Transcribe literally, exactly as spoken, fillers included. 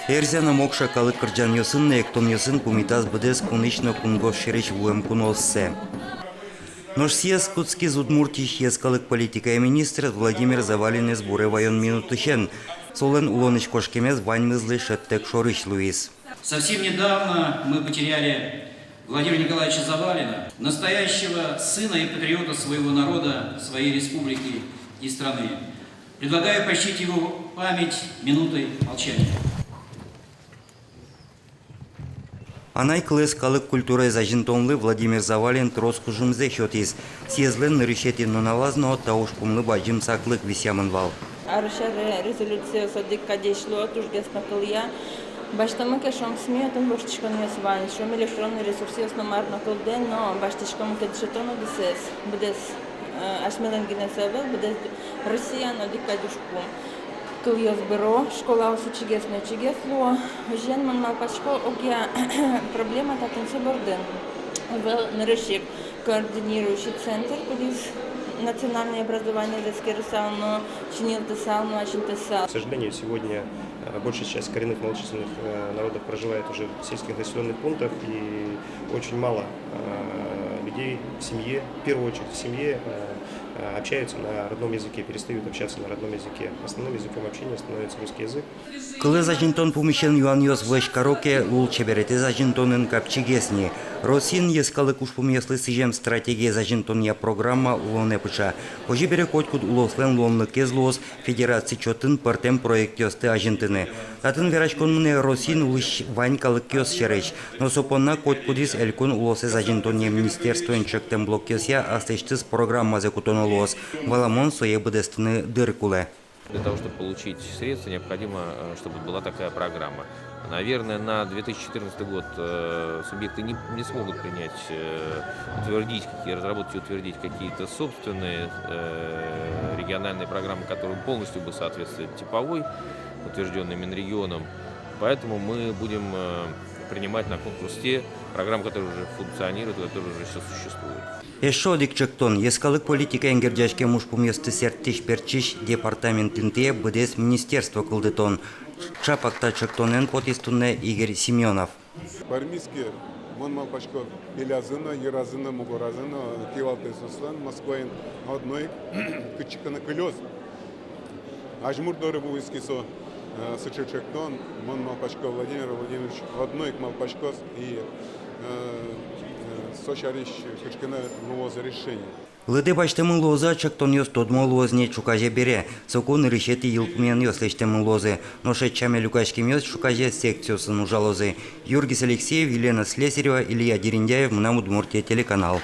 Эрзя но мокша калык кырӟанъёсын но эктонъёсын пумитаз быдэс кунысь но кунгож сьӧрысь вуэм кунооссэ. Нош сиез кутскиз Удмуртиысь йӧскалык политикая министр Владимир Завалинэз буре ваён минутысен. Солэн улонысь кошкемез ваньмызлы шӧдтэк шорысь луиз. Совсем недавно мы потеряли Владимира Николаевича Завалина, настоящего сына и патриота своего народа, своей республики и страны. Предлагаю почтить его память минутой молчания. Анай кылэз калык культураез азинтонлы Владимир Завалин трос кужымзэ сётӥз. Сиезлэн нырысетӥ нуналаз но та ужпумлы бадӟым саклык висъямын вал. Арысь аре резолюциос одӥг кадесь луо, тужгес но кылъя. Басьтомы ке, шуом, СМИ отын воштӥськонъёс вань, шуом, электронной ресурсъёс но мар но кылдэ, но басьтӥськомы ке дышетон удысэз, быдэс, э, асьмелэн гинэ со ӧвӧл, быдэс Россияын одӥг кадь ужпум. Кылъёс быро, школаос ичигес но ичигес луо. Озьыен, мон малпасько, огъя проблема татын со бордын. Ӧвӧл нырысь ик координирующий центр, кудӥз национальное образование эскерысал но, чиньылтысал но, азинтысал. К сожалению, сегодня, э, большая часть коренных малочисленных, э, народов проживает уже в сельских населённых пунктах, и очень мало, э, людей в семье, в первую очередь в семье, э, э, общаются на родном языке, перестают общаться на родном языке. Основным языком общения становится русский язык. Кылэз азинтон пумысен юанъёс вӧсь каро ке, лулчеберетэз азинтонын капчигес ни. Россиын йӧскалык ужпумъёслы сӥзем стратегиез азинтонъя программа улонэ пыӵа. Озьы бере, котькуд улослэн луонлыкез луоз федераци чотын пӧртэм проектъёсты азинтыны. Татын вераськон мынэ Россиын улӥсь вань калыкъёс сярысь. Но со понна котькудӥз элькун улосэз азинтонъя министерствоен чектэм блокъёсъя аслэсьтыз программазэ кутоно луоз. Валамон, сое быдэстыны дыр кулэ. Для того, чтобы получить средства, необходимо, э, чтобы была такая программа. Наверное, на две тысячи четырнадцатый год, э, субъекты не, не смогут принять, э, утвердить какие, разработать и утвердить какие-то собственные, э, региональные программы, которые полностью бы соответствовали типовой, утверждённой Минрегионом. Поэтому мы будем, э, принимать на конкурс те программы, которые уже функционируют, которые уже всё существуют. Эшшо одӥг чектон — йӧскалык политикаен герӟаськем ужпумъёсты сэрттӥсь-пертчись департамент интые быдэс министерство кылдытон. Чапак та чектонэн потӥз туннэ Игорь Семёнов. Пӧрмиз ке, мон малпасько, пелязы но, йыразы но, мугоразы но кивалтӥсьёслэн Москваын одно ик кытчы ке но кылёз. Азьмурт доры вуиз ке со, э, сыӵе чектон, мон малпасько, Владимир Владимирович одно ик малпаськоз, и, э, э, со сярысь кыӵе ке но луоз решение. Лыдэ басьтэмын луоз-а чектонъёс, тодмо луоз ни ӵуказе бере. Соку нырысетӥ йылпумъянъёс лэсьтэмын луозы. Нош ӧтчаме люкаськемъёс ӵуказе секциосын ужалозы. Юргис Алексеев, Елена Слесарева, Илья Дерендяев, «Мынам Удмуртие» телеканал.